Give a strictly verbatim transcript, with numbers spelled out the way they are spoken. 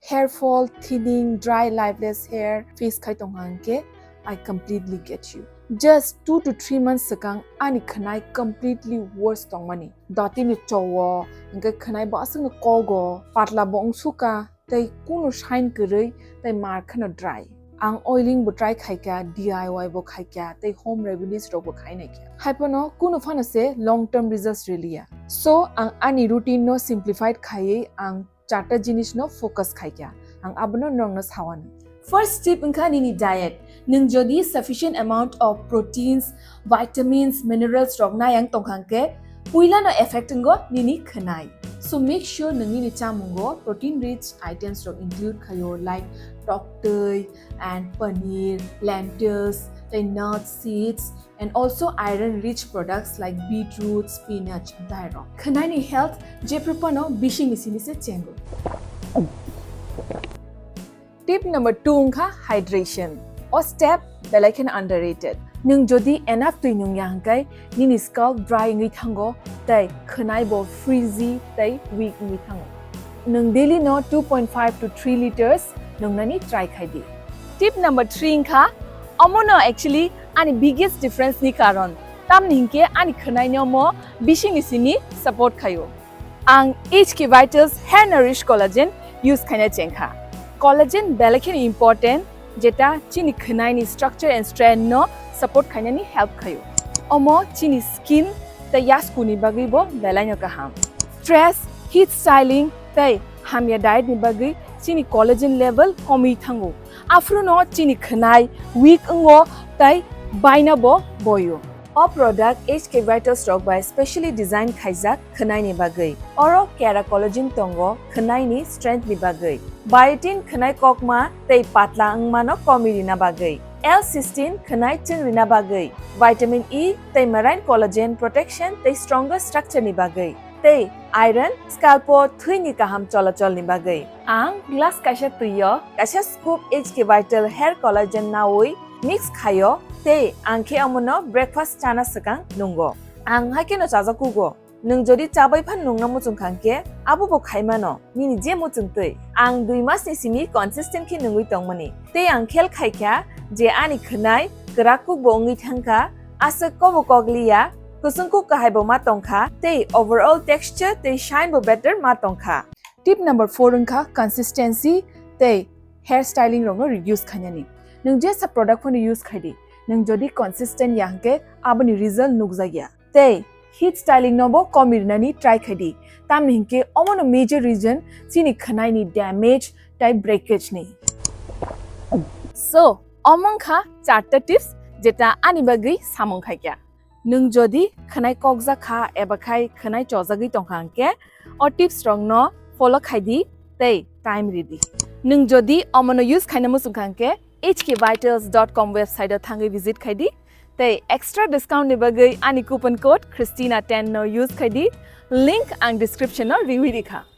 hair fall, thinning, dry, lifeless hair face khai tongkha hwnkhe, I completely get you. Just two to three months swkang ani khwnai completely worse tongmani. Dotini chowo, hwnkhe khwnai bo aswkno kogo, patla bo wngsuka, tei kunu shine kwrwi, tei mar kheno dry. Ang oiling bo try khaikha, D I Y bo khaikha, tei home remedies rok bo khainaikha. Haiphano kunu phano se long term results riliya. So, ang ani routine no simplified khaiwi ang charta jinis no focus khaikha. Ang abono norokno sawani. First tip wngkha nini diet. Nwng jodi sufficient amount of proteins, vitamins, minerals rok nayang tongkha hwnkhe, puilano effect wngo nini khwnai. So make sure nwng nini chamungo protein rich items rok include khaio, like toktwi and paneer, lentils, tei nuts, seeds, and also iron rich products like beetroot, spinach, and tei rok. Khwnaini health jephru phano bisingni simi se chengo. Tip number two wngkha hydration. O step belai kheno underrated. Nwng jodi enough twi nungya hwnkhe nini scalp dry wngwi thango tei khwnai bo frizzy tei weak wngwi thango. Nwng daily no two point five to three liters nungnani try khai di. Tip number three wngkha, omo no actually ani biggest difference ni karon. Tamni hinkhe ani khwnai no mo bisingni simi support khaio. Ang H K Vitals Hair Nourish Collagen use khaina chengkha. Collagen belai kheno important, jeta chini khwnaini structure and strength no support khainani help khaio. Omo chini skin tei yasku ni bagwi bo belai no kaham. Stress, heat styling tei hamya diet ni bagwi chini collagen level komwi thango. Aphuru no chini khwnai weak wngo tei baina bo boyo. O product H K Vitals rok bai specially design khaijak khwnaini bagwi. Oro kera collagen tongo khwnaini strength ni bagwi. Biotin khwnai kokma tei patla wngmano komi rina bagwi. L-cysteine khwnai chwng rina bagwi. Vitamin E tei marine collagen protection tei stronger structure ni bagwi. Tei iron scalp o thwini kaham cholacholni bagwi. Ang glass kaisa twio kaisa scoop H K Vital Hair Collagen naui mix khaio tei ang khe omono breakfast chana swkang nungo. Ang hai kheno chajak kugo. Nwng jodi chabai phan nungna muchung kha hwnkhe abo bo khai mano nini je muchung twi. Ang dui mas ni simi consistent khe nungwi tongmani. Tei ang khel khai kha je ani khwnai kwrak kuk bo wngwi thang kha, aswk kobo kok liya, kusung kuk kahai bo ma tong kha, tei overall texture tei shine bo better ma tong kha. Tip number four wngkha consistency tei hair styling rokno reduce khainani. Nwng jesa product phano use khai di, nwng jodi consistent ya hwnkhe aboni result nukjak ya. Tei heat styling no bo komi rinani try khai di, tamni hinkhe omono major reason chini khwnaini damage tei breakage ni. So, omo wngkha charta tips jeta ani bagwi samung khaikha. Nwng jodi khwnai kokjak kha eba khai khwnai chojagwi tongkha hwnkhe, o tips rokno follow khai di tei time ri di. Nwng jodi omono use khaina muchung kha hwnkhe, H K vitals dot com website o thangwi visit khai di tei extra discount ni bagwi ani coupon code Christina ten no use khai di. Link ang description o riwi rikha.